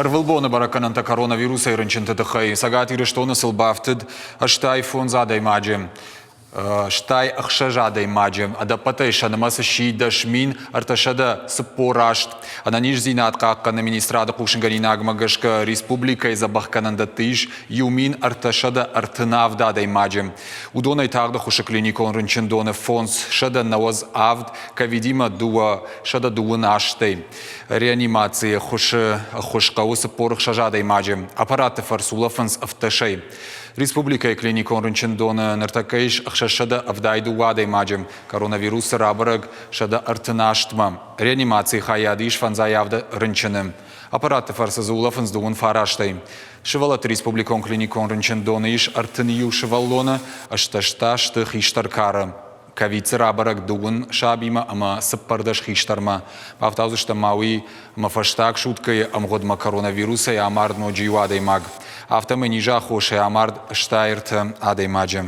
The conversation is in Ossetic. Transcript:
Ӕрвылбоны бӕрӕггӕнӕнтӕ коронавирусӕй рынчынты тыххӕй Цӕгат Ирыстоны сыл бафтыд 85 адӕймаджы. 86 адӕймаджы. Ӕдӕппӕтӕй сӕ нымӕц сси 10 348. Ӕнӕниздзинад хъахъхъӕныны министрады хъусынгӕнинагмӕ гӕсгӕ республикӕйы дзӕбӕхгӕнӕндӕтты ис 1337 адӕймаджы. Уыдонӕй тагъд ӕххуысы клиникон рынчындоны 597, ковидимӕ 238-ӕй. Реанимацийы ӕххуысы ӕххуыс хъӕуы 46 адӕймаджы. Аппаратты фӕрцы улӕфынц ӕвддӕсӕй. Республикӕйы клиникон рынчындоны ныртӕккӕ ис 672 адӕймаджы. Коронавирусы рабӕрӕг 138-мӕ. Реанимацийы хайады ис фӕндзай авд рынчыны. Аппаратты фӕрцы дзы улӕфынц дыууын фарастӕй. Сывӕллӕтты республикон клиникон рынчындоны ис 31 сывӕллоны, ӕстӕстӕ сты хистӕр кары. Ковидцы рабӕрӕг дыууын сабимӕ ӕмӕ 14 хистӕрмӕ. Бафтаудзыстӕм ма уый, ӕмӕ фӕстаг суткӕйы ӕмгъуыдмӕ коронавирусӕй амард ноджы иу адӕймаг. Афтӕмӕй низы аххосӕй амард 63 адӕймаджы.